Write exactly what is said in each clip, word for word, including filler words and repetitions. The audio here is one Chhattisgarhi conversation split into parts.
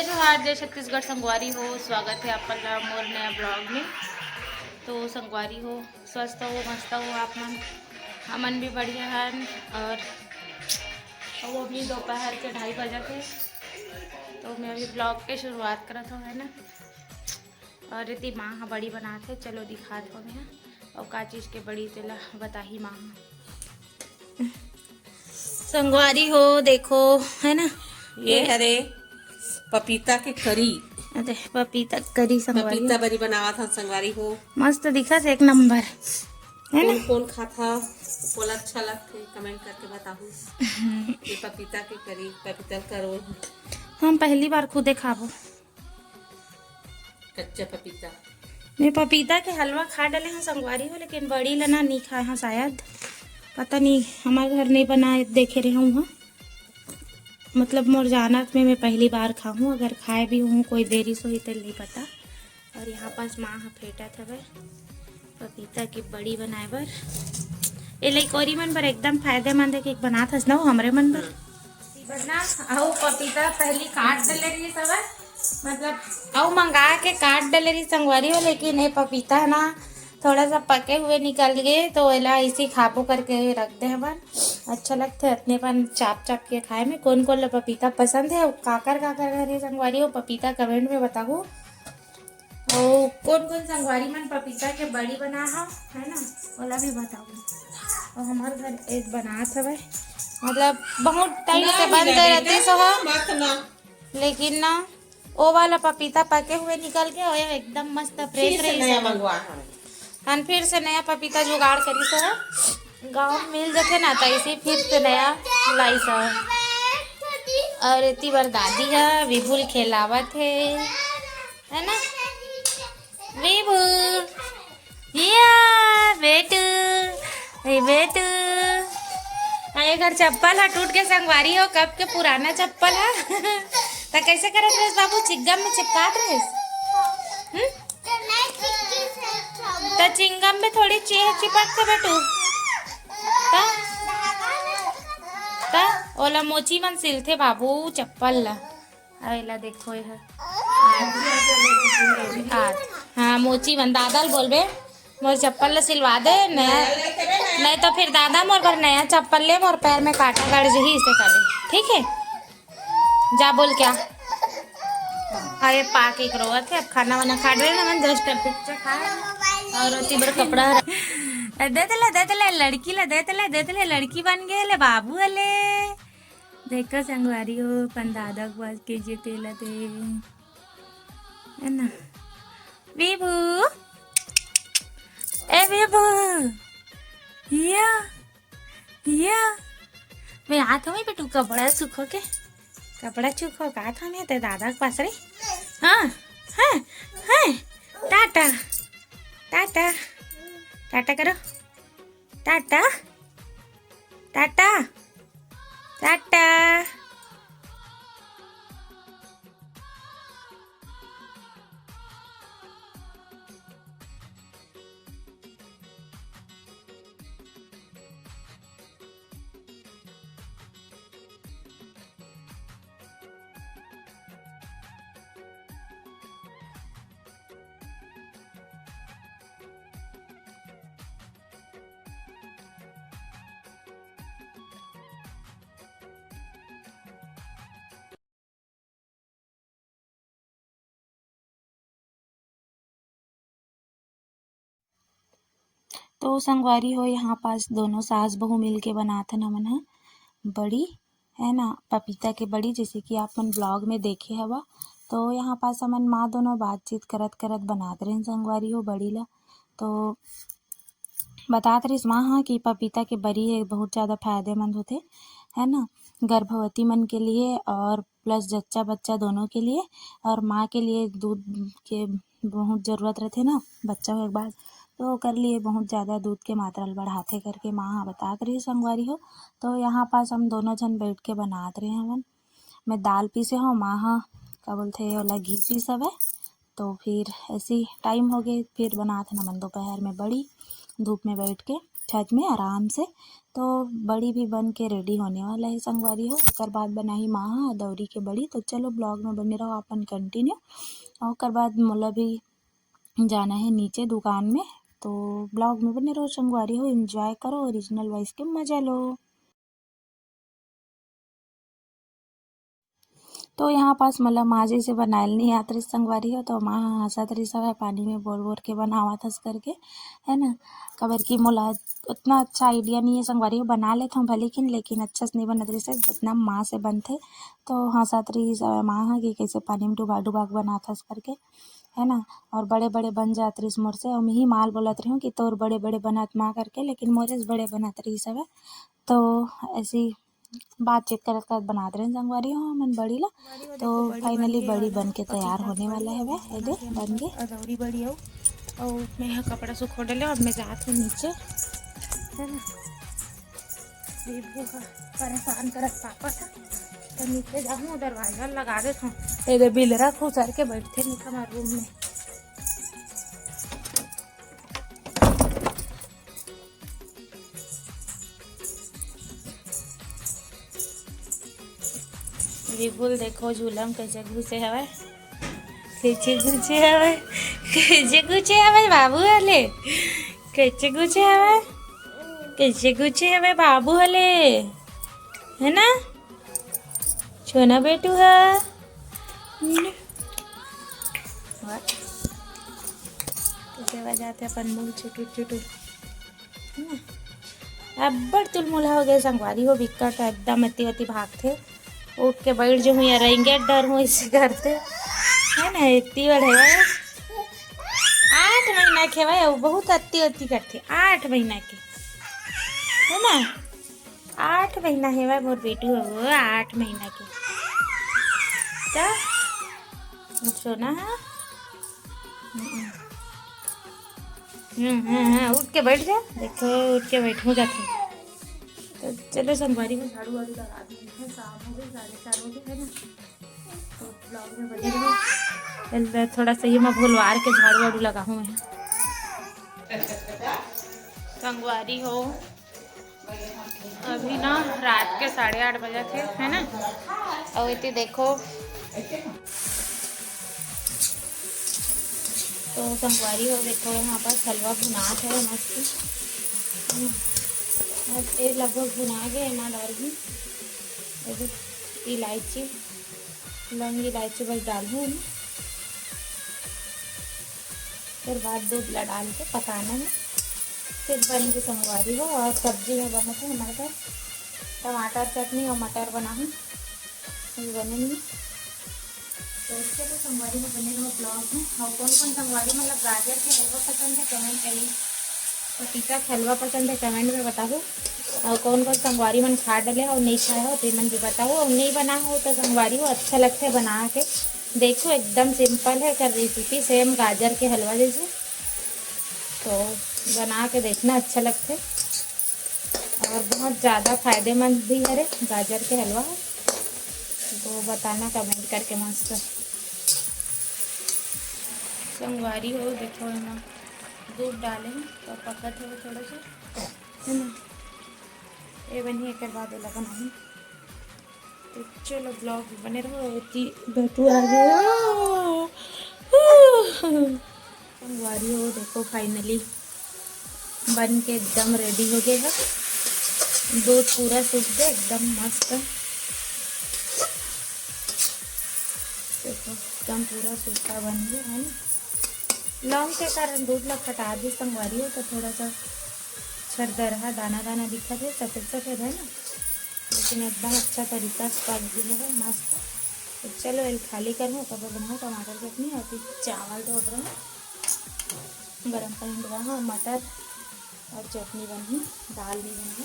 जोहार, जय छत्तीसगढ़ संगवारी हो, स्वागत है आप मन ला मोर नया ब्लॉग में। तो संगवारी हो, स्वस्थ हो, मस्त हो आप मन, हमन भी बढ़िया हन। और वो भी दोपहर के ढाई बजे थे, तो मैं अभी ब्लॉग के शुरुआत करत हूँ, है ना। और एती माँ ह बड़ी बनात हे, चलो दिखात हूँ मैं, और का चीज के बड़ी तेला बताही माँ ह। संगवारी हो, देखो, है ना, ये हरे पपीता के करी। अरे, पपीता करी संगवारी। पपीता बरी बनावत हन संगवारी हो। मस्त दिखत हे, एक नंबर, है ना? कौन कौन खाता, कोला अच्छा लगथे, कमेंट करके बताहू। ये पपीता के करी, पपीता के करोल। हम पहली बार खुदे खाबो। कच्चा पपीता। मैं पपीता के हलवा खा डले हूँ संगवारी हो, लेकिन बड़ी ला ना नहीं खाए हूँ शायद, पता नहीं, हमारे घर नहीं बनाए, देखे रहे हूँ। मतलब मोर जानत में मैं पहली बार खाहूँ, अगर खाए भी हूँ कोई देरी से होही तो नहीं पता। और यहाँ पास माँ ह फेंटत हवे पपीता की बड़ी बनाए बर। ए लइकोरी मन बर एकदम फायदेमंद है कि बनात हस ना वो हमरे मन बर। बस ना, अउ पपीता पहली काट डले रही सब, मतलब अउ मंगा के काट डले रही संगवारी हो, लेकिन ये पपीता है ना थोड़ा सा पके हुए निकल गए, तो एला इसी खाबो करके रख दे हवन। अच्छा लगथे अपने अपन चाप चाप के खाए में। कौन कौन ला पपीता पसंद है, काकर काकर घर है संगवारी हो, पपीता कमेंट में बताहू। और कौन कौन संगवारी मन पपीता के बड़ी बना हो, है ना, ओला भी बताहू। और हमारे घर एक बनात हवे, मतलब बहुत टाइम से बंद रहती सो, लेकिन ना ओ वाला पपीता पके हुए निकल के, और एकदम मस्त फ्रेश रही। हम फिर से नया पपीता जुगाड़ करी से, गाँव में मिल जाते ना, तो इसे फिर से नया लाई से। और इतनी बार दादी है, विभुल खेलावत है, है ना विभू? या बेटू, ए बेटू, अरे घर चप्पल ह टूट के संगवारी हो, कब के पुराना चप्पल ह। त कैसे करत रहिस बाबू, चिग्गम में चिपकात रहिस? हम्म? त चिंगम में थोड़ी चेह चिपक थे बेटू। त, त ओला मोची मन सिलथे बाबू चप्पल ला। अउ एला देखो, एह आठ, हाँ, मोची मन दादा ल बोलबे, मोर चप्पल ल सिलवा दे, नया, नहीं तो फिर दादा मोर बर नया चप्पल ले, मोर पैर में कांटा गड़ जही, इसे करे, ठीक है? जा बोल क्या? अरे पाक एक रोवत है, अब खाना वाना खा रहे ना, मन जस्ट पिक्चर खा और ओती बर कपड़ा हर-, दे तले, दे तले, लड़की ला दे तले, दे तले, लड़की बन गए ले बाबू अले। देखो संगवारी हो, अपन दादा के पास के जे तेला दे, है ना? विभू, ए विभू, या, या। मैं आत हूँ बेटू, कपड़ा सूखो के, कपड़ा सूखो का था मैं ते दादा के पास रे। हाँ, हाँ, हाँ। टाटा, टाटा, टाटा करो। टाटा, टाटा, टाटा। तो संगवारी हो, यहाँ पास दोनों सास बहू मिलके बनाथन हमन ह बड़ी, है ना, पपीता के बड़ी, जैसे कि आप मन ब्लॉग में देखे हवा। तो यहाँ पास हमन माँ दोनों बातचीत करत करत बनात रहेन संगवारी हो बड़ी ला। तो बतात रहिस माँ ह कि पपीता के बरी ह बहुत ज़्यादा फायदेमंद होथे, है ना, गर्भवती मन के लिए और प्लस जच्चा बच्चा दोनों के लिए, और माँ के लिए दूध के बहुत ज़रूरत रहथे ना बच्चा होए के बाद, तो ओकर लिए बहुत ज़्यादा दूध के मात्रा ल बढ़ाथे करके माँ ह बतात रहिस संगवारी हो। तो यहाँ पास हम दोनों झन बैठ के बनात रहे हवन। मैं दाल पीसे हव, माँ ह का बोलथे ओला घीसिस हवय। तो फिर ऐसे ही टाइम हो गए, फिर बनात हन हमन दोपहर में बड़ी धूप में बैठ के छत में आराम से। तो बड़ी भी बन के ready होने वाला है संगवारी हो। ओकर बाद बनाही माँ ह अदौरी के बड़ी। तो चलो vlog में बने रहो अपन continue। और ओकर बाद मोला भी जाना है नीचे दुकान में। तो vlog में बने रहो संगवारी हो, enjoy करो, original voice के मजा लो। तो यहाँ पास मोला माँ जैसे बनायल नहीं आत रहिस संगवारी हो, तो माँ ह हंसत रहिस हवय, पानी में बोर बोर के बनावत हस करके, है ना। काबर कि मोला उतना अच्छा idea नहीं है संगवारी हो, बना लेत हूँ भले किन, लेकिन अच्छा से नहीं बनत रहिस है, जितना माँ से बनथे। तो हंसत रहिस हवय माँ ह कि कैसे पानी में डुबा डुबा के बनात हस करके, है ना। और बड़े बड़े बन जात रहिस मोर से, और मैं ही माँ ल बोलत रही हूँ कि तोर बड़े बड़े बनत माँ करके, लेकिन मोरे से बड़े बनत रहिस हवय। तो ऐसी बातचीत करत करत बनात रहे संगवारी हो हमन बड़ी ला। तो finally बड़ी बन के तैयार होने वाला है। ये दे बन के। अदौरी बड़ी हो। और मैं यहाँ कपड़ा सुखो डले, अब मैं जात हूँ नीचे, है ना। बेबू ह परेशान करत पापा था, तो नीचे जाऊँ, दरवाजा लगा देत हूँ। ये दे बिलरा खुसर के बैठथे नीचे हमारे रूम में। बिल्कुल देखो झूला में कैसे घुसे हवय, कैसे घुसे हवय, कैसे घुसे हवय बाबू वाले, कैसे घुसे हवय, कैसे घुसे हवय बाबू वाले, है ना छोना बेटू ह। वाह। कैसे बजाते अपन मुंह चुटुर चुटुर। अब्बड़ तुलमुल हो गए संगवारी हो, बिकट एकदम एती ओती भागथे। उठ के बैठ जो हुई, रेंगे डर हुई से करथे, है ना। एती बड़ है, आठ महीना के हवय, अउ बहुत अत्ती ओती करथे, आठ महीना के, है ना। आठ महीना हेवय मोर बेटू हो, आठ महीना के। त सोना है। हम्म। हम्म, हम्म, हम्म, उठ के बैठ जा। देखो, उठ के बैठू जाथे। तो चलो संगवारी में झाड़ू वाड़ू लगा दी है, शाम हो गई, साढ़े चार हो गए, है ना। तो vlog में बने रहो। चल, थोड़ा सा ये मैं भुलवार के झाड़ू वाड़ू लगाहूँ मैं। संगवारी हो, अभी ना रात के साढ़े आठ बजे थे, है ना। और इतनी देखो, तो संगवारी हो, देखो यहाँ पर हलवा भुनात है मस्त। बस ये लगभग भुना गए, एमा डाल दी इलायची, लौंग, इलायची बस डालहूँ एमा। फिर बाद दूध ला डाल के पकाना है। फिर बन के संगवारी हो, और सब्जी में बनत है हमारे पास टमाटर चटनी और मटर बनाहूँ, अभी बने नहीं। तो चलो संगवारी में बने रहो vlog में। और कौन कौन संगवारी मतलब गाजर के हलवा पसंद है, comment करिए। पपीता के हलवा पसंद है, comment में बताओ। और कौन कौन संगवारी मन खा डले हो, नहीं खाए हो, तो मन भी बताओ। और नहीं बना हो तो संगवारी हो, अच्छा लगता है बना के। देखो एकदम simple है कर recipe, same गाजर के हलवा जैसे। तो बना के देखना, अच्छा लगता है और बहुत ज़्यादा फायदेमंद भी हरे गाजर के हलवा। तो बताना comment करके मस्त। संगवारी हो, देखो एमा दूध डाले हैं तो पकत है वो थोड़ा सा, है ना। ये बनी, एक बाद वाला बनाई। तो चलो vlog में बने रहो। एती बेटू आ गया। संगवारी हो, देखो finally बन के एकदम ready हो गए है। दूध पूरा सूख गया, एकदम मस्त। देखो एकदम पूरा सूखा बन गया है ना। लौंग के कारण दूध ला फटा दी संगवारी हो, तो थोड़ा सा छरदरहा दाना दाना दिखत है, सफेद सफेद है ना, लेकिन एकदम अच्छा तरीका से पक गया है मस्त। तो चलो एल खाली करूँ, तब बनाओ टमाटर चटनी और फिर चावल धो रहा हूँ, गरम पानी डुबा हूँ, मटर और चटनी बनही, दाल भी बनही।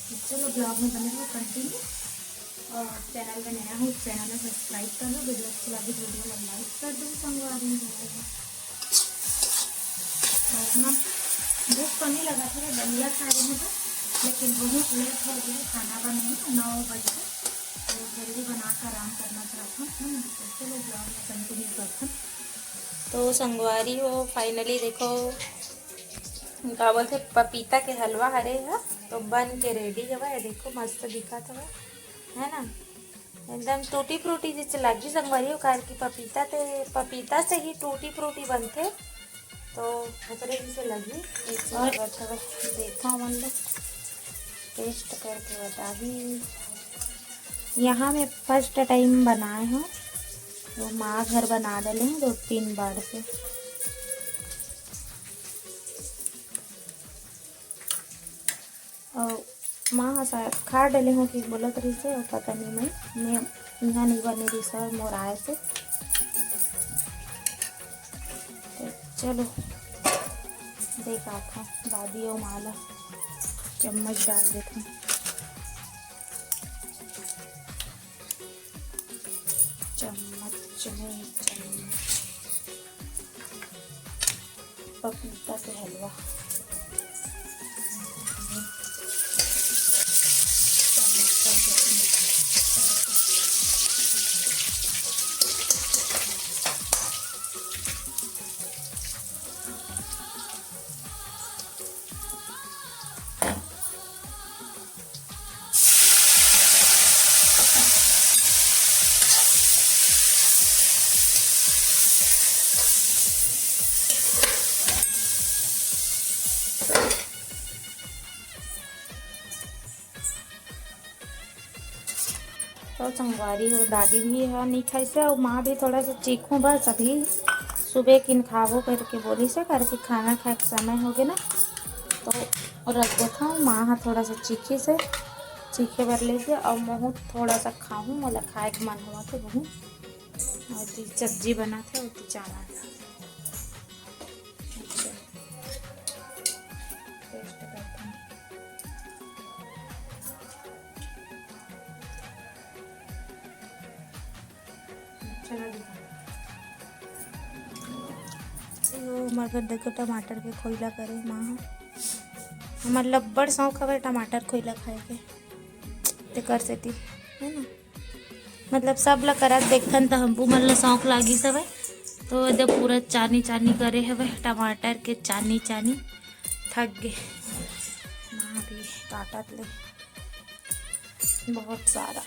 तो चलो vlog में बने रहो continue, और channel में नया हो channel में subscribe कर लो, video अच्छी लगी video को like कर दो संगवारी हो। और ना भूख तो नहीं लगा था, बढ़िया खा रहे हैं तो, लेकिन बहुत late हो गया खाना बनाने में, नौ बजे। तो जल्दी बना के आराम करना चाहता हूँ, है ना। तो चलो vlog में continue करते हैं। तो संगवारी हो, finally देखो, का बोलथे, पपीता के हलवा हरे ह, तो बन के रेडी हवय, देखो मस्त दिखत हवय, है ना, एकदम टूटी फ्रूटी जैसे लगी संगवारी हो, काहे कि पपीता ते, पपीता से ही टूटी फ्रूटी बनथे, तो ओकरे जैसे लगी। और देखा मन लो, टेस्ट करके बताही। यहाँ मैं फर्स्ट टाइम बनाए हूँ, तो माँ घर बना डले हूँ दो तीन बार से। और माँ ह शायद खा डले हो कि बोलत रहिसे, और पता नहीं, मैं, मैं यहाँ नहीं बने रहिस मोर आए से। तो चलो, देख आत हूँ दादी और माँ ला चम्मच डाल देत हूँ। चम्मच में चम्मच। पपीता के हलवा। तो संगवारी हो, दादी भी ह नहीं खाइसे, और माँ भी थोड़ा सा चीखूँ बस, अभी सुबह किन खाबो करके बोलिसे, करके खाना खाए के समय हो गया ना, तो रख देता हूँ। माँ ह थोड़ा सा चीखिसे, चीखे बर लेके, और महू थोड़ा सा खाहूँ, मोला खाए के मन हुआ तो बहुत। और ती सब्जी बनाथे, और ती चावल। अच्छा, टेस्ट करते हैं। अच्छा लगे। यो, हमर घर देखो, टमाटर के खोइला करे माँ ह। हमर लब्बड़ शौक हवे टमाटर खोइला खाए के, तेकर सेती, है ना, मतलब सब ला करत देखथन त हमू मन ला शौक लागिस हवे। तो एदे पूरा चानी चानी करे हवे, टमाटर के चानी चानी, थक गे। माँ भी काटत ले बहुत सारा।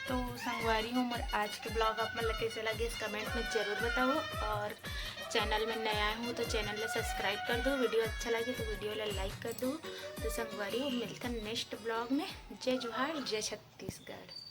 तो संगवारी हो, मोर आज के ब्लॉग आप मन ला कैसे लगे, कमेंट में जरूर बताओ, और चैनल में नया आए हो तो चैनल ला सब्सक्राइब कर दो, वीडियो अच्छा लगे तो वीडियो ला लाइक कर दो। तो संगवारी हो, मिलथन नेक्स्ट ब्लॉग में। जय जोहार, जय छत्तीसगढ़।